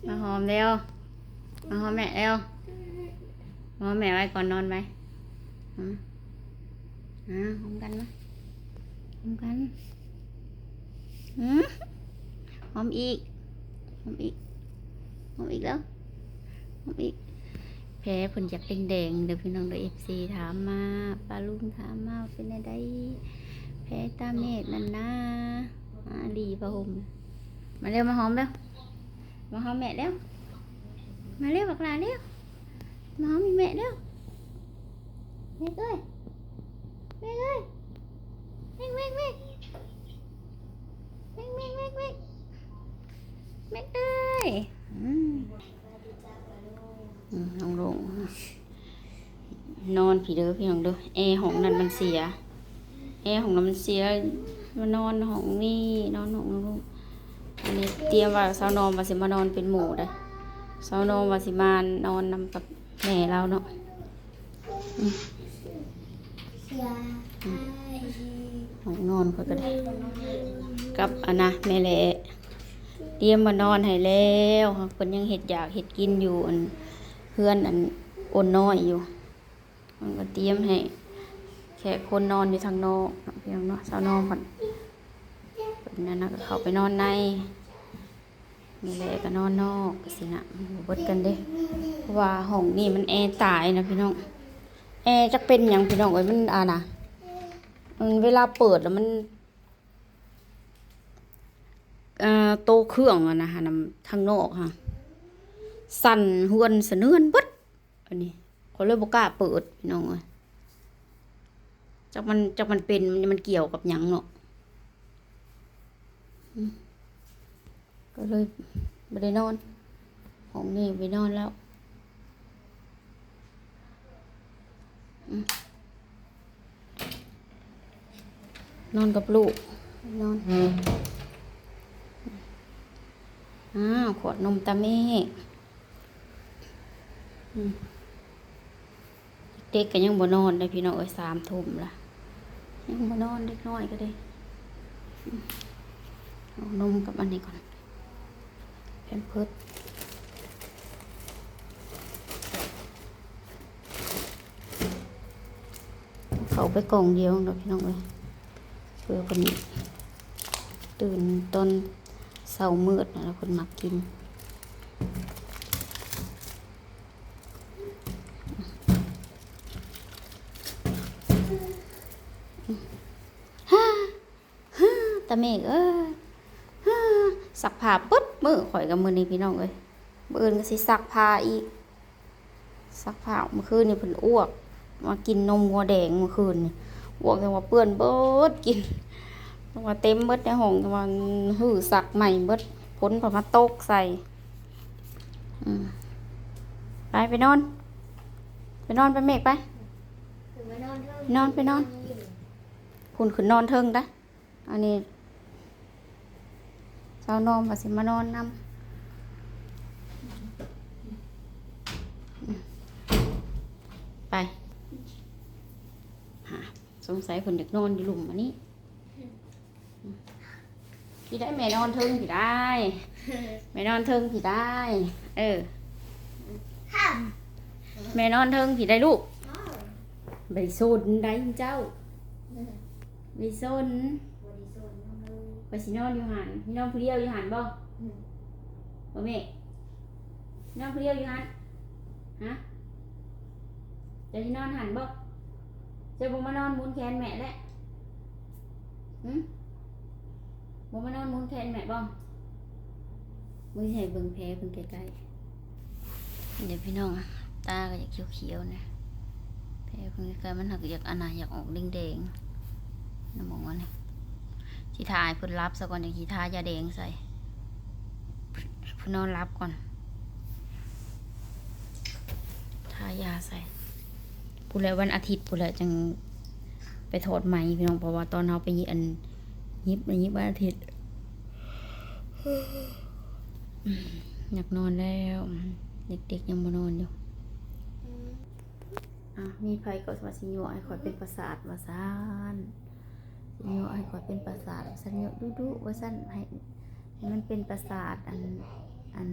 ມາຫອມແລ້ວ ມາຫອມແມ່ແລ້ວ ຫອມແມ່ໄວ້ກ່ອນນອນໄວ້ ຫອມ ອ່າ ຫອມກັນມາ ຫອມກັນ ຫືມ ຫອມອີກ ຫອມອີກ ຫອມອີກແລ້ວ ຫອມອີກ. ແພເພິ່ນຢາກແດງໆເດີພີ່ນ້ອງເດີ ເອັຟຊີຖາມມາ ປ້າລຸງຖາມມາວ່າເປັນແນວໃດ ແພຕາເມດນັ້ນນາ ອາ ຫຼີຜ້າຫົ່ມ ມາເລັວ ມາຫອມເລັວ ມາຫອມແມ່ເລັວ ມາເລັວ ບັກຫຼ້າເລັວ ມາຫອມອີ່ແມ່ເລັວ ແມ່ເອີຍ ແມ່ເອີຍ ແມ່ ແມ່ ແມ່ ແມ່ ແມ່ ແມ່ເອີຍ ອືມ ອືມ ນ້ອງລຸງ ນອນພີ້ເດີພີ່ນ້ອງເດີ ແອຫ້ອງນັ້ນມັນເສຍ ແອຫ້ອງນັ້ນມັນເສຍ ມານອນຫ້ອງນີ້ ນອນຫ້ອງລູກ ອັນນີ້ຕຽມວ່າສາວນອມວ່າຊິມານອນເປັນໝູ່ເດ້ ສາວນອມວ່າຊິມານອນນຳກັບແມ່ລາວເນາະ ອືມ ຫ້ອງນອນຂ້ອຍກໍໄດ້ ກັບອັນນະ ແມ່ແຫຼະ ຕຽມມານອນໃຫ້ແລ້ວ ເພິ່ນຍັງເຮັດຢາກເຮັດກິນຢູ່ ອັນ ເຮືອນ ອັນ ໂອນນ້ອຍຢູ່ ມັນກໍຕຽມໃຫ້ແຂກຄົນນອນຢູ່ທາງນອກເນາະ ພີ່ນ້ອງເນາະ ສາວນອມເພິ່ນ ເພິ່ນນັ້ນນະ ກໍເຂົ້າໄປນອນໃນ ນີ້ແຫຼະ ກໍນອນນອກ ຈັ່ງຊີ້ນະ ມັນບໍ່ເບິດກັນເດ້ ເພາະວ່າຫ້ອງນີ້ມັນແອຕາຍນະພີ່ນ້ອງ ແອຈັກເປັນຫຍັງພີ່ນ້ອງເອີຍ ມັນ ອັນນະ ມັນເວລາເປີດແລ້ວມັນ ເອີ ໂຕເຄື່ອງຫັ້ນນະ ທາງນອກຫັ້ນ ສັ່ນເຮືອນສະເໜືອນເບິດ ອັນນີ້ ຂ້ອຍເລີຍບໍ່ກ້າເປີດພີ່ນ້ອງເອີຍ ຈັກມັນ ຈັກມັນເປັນ ມັນ ມັນກ່ຽວກັບຫຍັງເນາະ ອືມ ກໍເລີຍບໍ່ໄດ້ນອນ ຫ້ອງນີ້ໄປນອນແລ້ວ ອືມ ນອນກັບລູກ ນອນ ອ້າວ ຂວດນົມຕາເມ ອືມ ເດັກກໍຍັງບໍ່ນອນເດ້ພີ່ນ້ອງເອີຍ ສາມທຸ່ມລະ ຍັງບໍ່ນອນ ເດັກນ້ອຍກໍໄດ້ ອືມ ເອົານົມກັບອັນນີ້ກ່ອນ ແພມເພີດ ເຂົ້າໄປກ່ອງດຽວເນາະພີ່ນ້ອງເອີຍ ເພື່ອເພິ່ນຕື່ນຕອນເຊົ້າມືດ ແລ້ວເພິ່ນມັກກິນ ຕາເມກເອີຍ ຊັກຜ້າເບິດມື້ຂ້ອຍກໍມື້ນີ້ພີ່ນ້ອງເອີຍ ມື້ອື່ນກໍຊິຊັກຜ້າອີກ ຊັກຜ້າ ມື້ຄືນນີ້ເພິ່ນອ້ວກ ມາກິນນົມງົວແດງມື້ຄືນນີ້ ອ້ວກຈັ່ງວ່າເປື້ອນເບິດ ກິນຈັ່ງວ່າເຕັມເບິດໃນຫ້ອງ ຈັ່ງວ່າຮື້ຊັກໃໝ່ເບິດ ຝົນກໍມາຕົກໃສ່ ອືມ ໄປ ໄປນອນ ໄປນອນ ໄປເມກ ໄປ ໄປນອນ ໄປນອນ ພຸ້ນ ຂຶ້ນນອນເທິງໄດ໋. ອັນນີ້ສາວນອມວ່າຊິມານອນນຳ ໄປ ຫາ ສົງໄສເພິ່ນຢາກນອນຢູ່ລຸ່ມອັນນີ້ ພີ່ໄດ້ ແມ່ນອນເທິງ ພີ່ໄດ້ ແມ່ນອນເທິງ ພີ່ໄດ້ ເອີ ແມ່ນອນເທິງ ພີ່ໄດ້ລູກ ບໍ່ໄດ້ສົນໃດເຈົ້າ ບໍ່ໄດ້ສົນ ຂ້ອຍຊິນອນຢູ່ຫັ້ນ ຊິນອນຜູ້ດຽວຢູ່ຫັ້ນບໍ່ ບໍ່ແມ່ ຊິນອນຜູ້ດຽວຢູ່ຫັ້ນ ຮະ ເຈົ້າຊິນອນຫັ້ນບໍ່ ເຈົ້າບໍ່ມານອນໝູນແຂນແມ່ແຫຼະ ຫື ບໍ່ມານອນໝູນແຂນແມ່ບໍ່ ມື້ໃຫ້ເບິ່ງແພເພິ່ນໃກ້ໆ ເດ້ພີ່ນ້ອງ ຕາກໍຢາກຂຽວໆນະ ແພເພິ່ນໃກ້ໆ ມັນຫາກຢາກອັນນະ ຢາກອອກແດງໆ ນ້ຳໝອງອັນນີ້ ຊິຖ້າໃຫ້ເພິ່ນຫຼັບຊະກ່ອນ ຈັ່ງຊິທາຢາແດງໃສ່ ໃຫ້ເພິ່ນນອນຫຼັບກ່ອນ ທາຢາໃສ່ ພຸ້ນແຫຼະ ວັນອາທິດພຸ້ນແຫຼະ ຈັ່ງໄປຖອດໄໝພີ່ນ້ອງ ເພາະວ່າຕອນເຮົາໄປຍິບ ອັນ ຍິບ ຍິບວັນອາທິດ ຢາກນອນແລ້ວ ເດັກໆຍັງບໍ່ນອນຢູ່ ອາ ມີໃຜກໍວ່າຊິຍົວະໃຫ້ຂ້ອຍເປັນປະສາດວ່າຊັ້ນ ຊິຍົວະໃຫ້ຂ້ອຍເປັນປະສາດວ່າຊັ້ນ ຍົວະດຸໆວ່າຊັ້ນ ໃຫ້ ມັນເປັນປະສາດ ອັນ ອັນ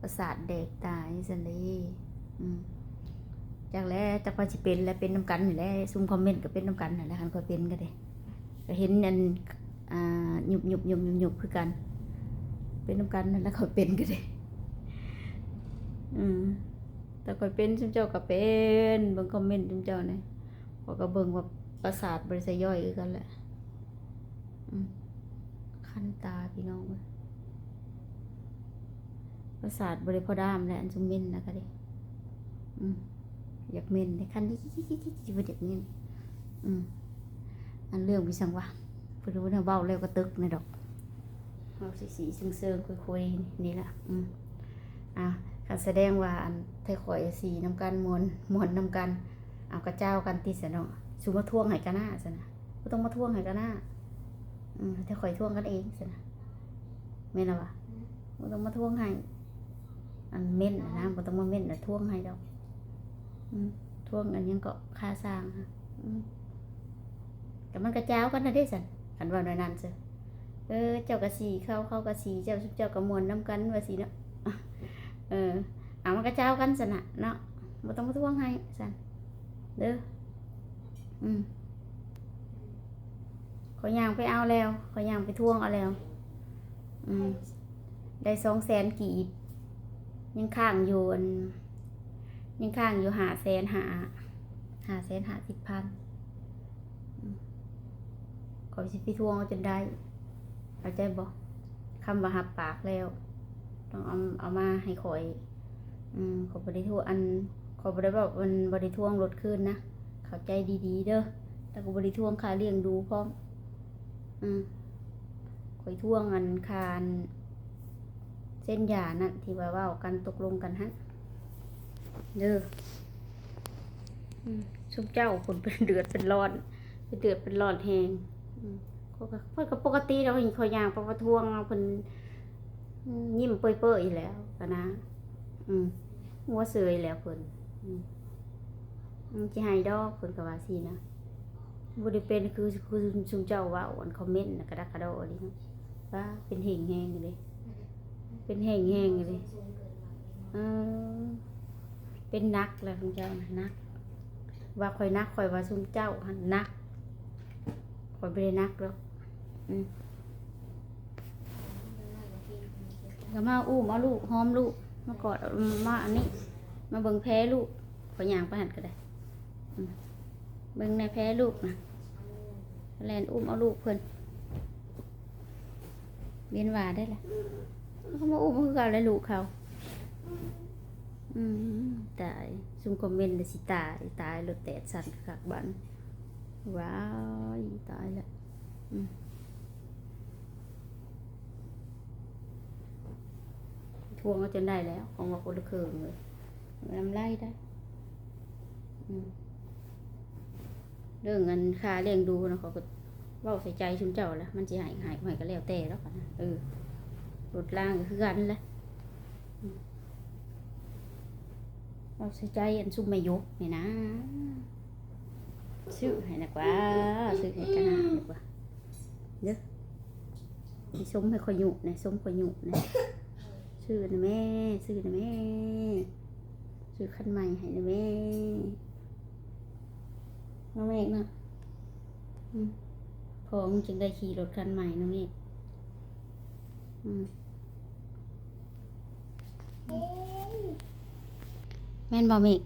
ປະສາດແດກຕາຍຊັ້ນເດ້. ອືມ ຈັກແຫຼະ ຈັກໃຜຊິເປັນແຫຼະ ເປັນນຳກັນນີ້ແຫຼະ. ຊຸມຄອມເມັນກໍເປັນນຳກັນຫັ້ນແຫຼະ ຄັນຂ້ອຍເປັນກໍເດ້. ກໍເຫັນອັນ ອ່າ ຍຸບໆໆໆຄືກັນ ເປັນນຳກັນຫັ້ນແຫຼະ ຂ້ອຍເປັນກໍເດ້. ອືມ ແຕ່ຂ້ອຍເປັນ ຊຸມເຈົ້າກໍເປັນ. ເບິ່ງຄອມເມັນຊຸມເຈົ້ານີ້ ຂ້ອຍກໍເບິ່ງວ່າປະສາດບໍ່ໄດ້ໃສ່ຍ່ອຍຄືກັນແຫຼະ. ອືມ ຄັນຕາພີ່ນ້ອງເອີຍ ປະສາດບໍ່ໄດ້ພໍດາມແຫຼະ ອັນຊຸມເມັນນະກະເດ້. ອືມ ຢາກເມັນເດ້ ຄັນ ເພິ່ນຢາກເມັນ. ອືມ ອັນເລື່ອງໄປສັງວະ ເພິ່ນວ່າເວົ້າແລ້ວກະຕຶກນີ້ດອກ ເວົ້າສີໆເຊີງໆຄຸຍໆນີ້ລະ. ອືມ ອ່າ ຄັນສະແດງວ່າອັນແທ້ຂ້ອຍສີນຳກັນ ມ່ວນ ມ່ວນນຳກັນ ເອົາກະຈ້າວກັນຕິຊະເນາະ. ສຸມາທວງໃຫ້ກະໜ້າຊັ້ນນະ ບໍ່ຕ້ອງມາທວງໃຫ້ກະໜ້າ. ອືມ ແຕ່ຂ້ອຍທວງກັນເອງຊັ້ນນະ ແມ່ນລະວະ. ອືມ ບໍ່ຕ້ອງມາທວງໃຫ້ ອັນເມັ້ນນະ ບໍ່ຕ້ອງມາເມັ້ນນະ ທວງໃຫ້ດອກ. ອືມ ທວງອັນຫຍັງເກາະ ຄ່າສ້າງຫັ້ນ. ອືມ ກະມັນກະຈ້າວກັນນະເດ້ຊັ້ນ ຄັນເວົ້າແນວນັ້ນເຊີ. ເອີ ເຈົ້າກະສີເຂົາ ເຂົາກະສີເຈົ້າ ຊຸມເຈົ້າກະມ່ວນນຳກັນວ່າຊີ້ເນາະ. ເອີ ເອົາ ມັນກະຈ້າວກັນຊັ້ນນະເນາະ ບໍ່ຕ້ອງມາທວງໃຫ້ຊັ້ນເດີ. ອືມ ຂ້ອຍຍ່າງໄປເອົາແລ້ວ ຂ້ອຍຍ່າງໄປທວງເອົາແລ້ວ. ອືມ ໄດ້ສອງແສນກີບ ຍັງຄ້າງຢູ່ ອັນ ຍັງຄ້າງຢູ່ຫ້າແສນຫ້າ ຫ້າແສນຫ້າສິບພັນ. ອືມ ຂ້ອຍຊິໄປທວງເອົາຈົນໄດ້ ເຂົ້າໃຈບໍ່? ຄຳວ່າຮັບປາກແລ້ວ ຕ້ອງເອົາ ເອົາມາໃຫ້ຂ້ອຍ. ອືມ ຂ້ອຍບໍ່ໄດ້ທວງ ອັນ ຂ້ອຍບໍ່ໄດ້ເວົ້າ ອັນ ບໍ່ໄດ້ທວງລົດຄືນນະ ເຂົ້າໃຈດີໆເດີ. ແລ້ວກໍບໍ່ໄດ້ທວງຄ່າລ້ຽງດູພ້ອມ. ອືມ ຂ້ອຍທວງອັນ ຄ່າອັນ ເຊັນຢານັ້ນ ທີ່ວ່າເວົ້າກັນຕົກລົງກັນຫັ້ນເດີ. ອືມ ຊຸມເຈົ້າພຸ້ນເປັນເດືອດເປັນຮ້ອນ ເປັນເດືອດເປັນຮ້ອນແຮງ. ອືມ ຂ້ອຍກໍ ຂ້ອຍກໍປົກກະຕິດອກ ຂ້ອຍຍ່າງໄປປະທ້ວງເອົາ ເພິ່ນ ອືມ ຍິ້ມເປີຍໆແລ້ວຫັ້ນນະ. ອືມ ຫົວເສີຍແລ້ວເພິ່ນ. ອືມ ອືມ ຊິໃຫ້ດອກ ເພິ່ນກໍວ່າຊີ້ນະ. ບໍ່ໄດ້ເປັນຄື ຄືຊຸມເຈົ້າເວົ້າ ອັນຄອມເມັນນະ ກະດັກກະດໍອີ່ຫຼີເນາະ ວ່າເປັນແຮງໆເດ້ ເປັນແຮງໆເດ້. ເອີ ເປັນໜັກແລ້ວ ຊຸມເຈົ້ານະ ໜັກ. ວ່າຂ້ອຍໜັກ ຂ້ອຍວ່າຊຸມເຈົ້າຫັ້ນໜັກ ຂ້ອຍບໍ່ໄດ້ໜັກດອກ. ອືມ ກໍມາອຸ້ມເອົາລູກ ຫອມລູກ ມາກອດເອົາ ມາອັນນີ້ ມາເບິ່ງແພ້ລູກ. ຂ້ອຍຍ່າງໄປຫັ້ນກໍໄດ້. ອືມ ເບິ່ງແດ່ແພ້ລູກນະ ແລ່ນອຸ້ມເອົາລູກເພິ່ນ ວຽນວ່າໄດ້ລະ ເຂົາມາອຸ້ມເອົາຄືເກົ່າແຫຼະລູກເຂົາ. ອືມ ຕາຍ ຊຸມຄອມເມັນລະຊິຕາຍ ຕາຍໂລດ ແຕດສັ່ນຄັກບາດນີ້. ວ້າຍ ຕາຍລະ. ອືມ ທວງເອົາຈົນໄດ້ແລ້ວ ຂອງວ່າຄົນລະເຄິ່ງເລີຍ ນຳໄລ່ໄດ້. ອືມ ເລື່ອງອັນຄ່າລ້ຽງດູນະ ເຂົາກໍເວົ້າໃສ່ໃຈຊຸມເຈົ້າລະ ມັນຊິໃຫ້ ໃຫ້ ໃຫ້ກໍແລ້ວແຕ່ດອກນະ. ເອີ ລົດລາງກໍຄືກັນລະ. ອືມ ເວົ້າໃສ່ໃຈອັນຊຸມແມ່ຍົກນີ້ນະ. ຊື້ໃຫ້ນະກວ່າ ຊື້ໃຫ້ກະນານະກວ່າເດີ. ໃຫ້ສົມໃຫ້ຂ້ອຍຍຸນະ ສົມຂ້ອຍຍຸນະ. ຊື້ນະແມ່ ຊື້ນະແມ່ ຊື້ຄັນໃໝ່ໃຫ້ນະແມ່ ນ້ອງເມກເນາະ. ອືມ ພໍ່ມຶງຈຶ່ງໄດ້ຂີ່ລົດຄັນໃໝ່ ນ້ອງເມກ. ອືມ ແມ່ນບໍ່ເມກ?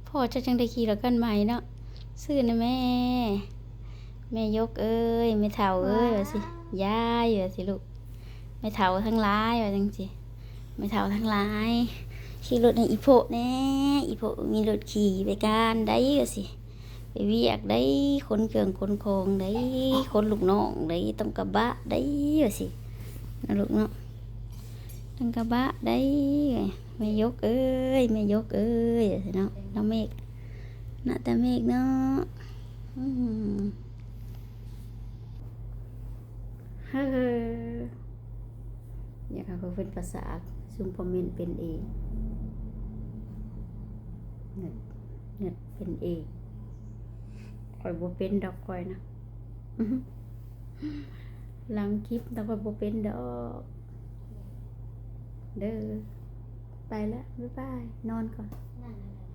ພໍ່ເຈົ້າຈັ່ງໄດ້ຂີ່ລົດຄັນໃໝ່ເນາະ. ຊື້ນະແມ່ ແມ່ຍົກເອີຍ ແມ່ເຖົ້າເອີຍ ວ່າຊິ ຍາຍ ວ່າຊິລູກ ແມ່ເຖົ້າທັງຫຼາຍ ວ່າຈັ່ງຊີ້ ແມ່ເຖົ້າທັງຫຼາຍ ຂີ່ລົດໃຫ້ອີ່ໂພະແດ່ ອີ່ໂພະມີລົດຂີ່ໄປການໄດ໋ ວ່າຊິ. ໄປວຽກໄດ໋ ຂົນເຄື່ອງຂົນຂອງໄດ໋ ຂົນລູກນ້ອງໄດ໋ ຕ້ອງກະບະໄດ໋ ວ່າຊິ ນະລູກເນາະ ຕ້ອງກະບະໄດ໋. ແມ່ຍົກເອີຍ ແມ່ຍົກເອີຍ ວ່າຊິເນາະ ນ້ອງເມກ ນະຕາເມກເນາະ. ອືມ ເຮີ ຢາກໃຫ້ຂ້ອຍເປັນປະສາດ ຊຸມຄອມເມັນເປັນເອງ ເງິດ ເງິດເປັນເອງ. ຂ້ອຍບໍ່ເປັນດອກ ຂ້ອຍນະ. ຫຼັງຄລິບນະ ຂ້ອຍບໍ່ເປັນດອກເດີ. ໄປລະ ບາຍບາຍ ນອນກ່ອນ.